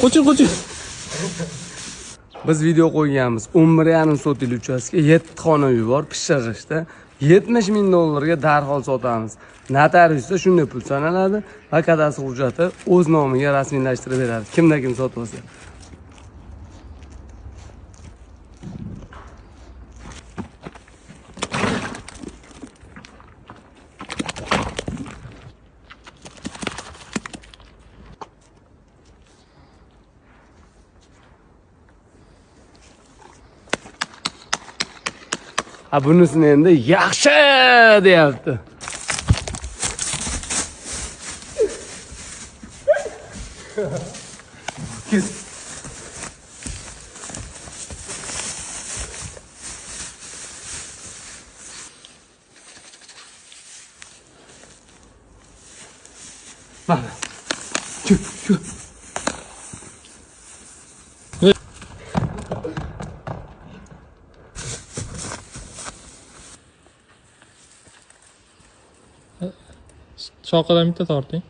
Qoching, qoching. Biz video qo'yganmiz. 11,5 sotil uchastka, 7 xona uy bor, Pishirg'ishda. 70 ming dollarga darhol sotamiz. Notariusda shunday pul sanaladi va kadastr hujjati o'z nomiga rasmiylashtirib beradi. Kimda kim sotib olsa. Ha, bunisini endi yaxshi deyapti. Mana. Chu, chu. Shoqidan bitta torting.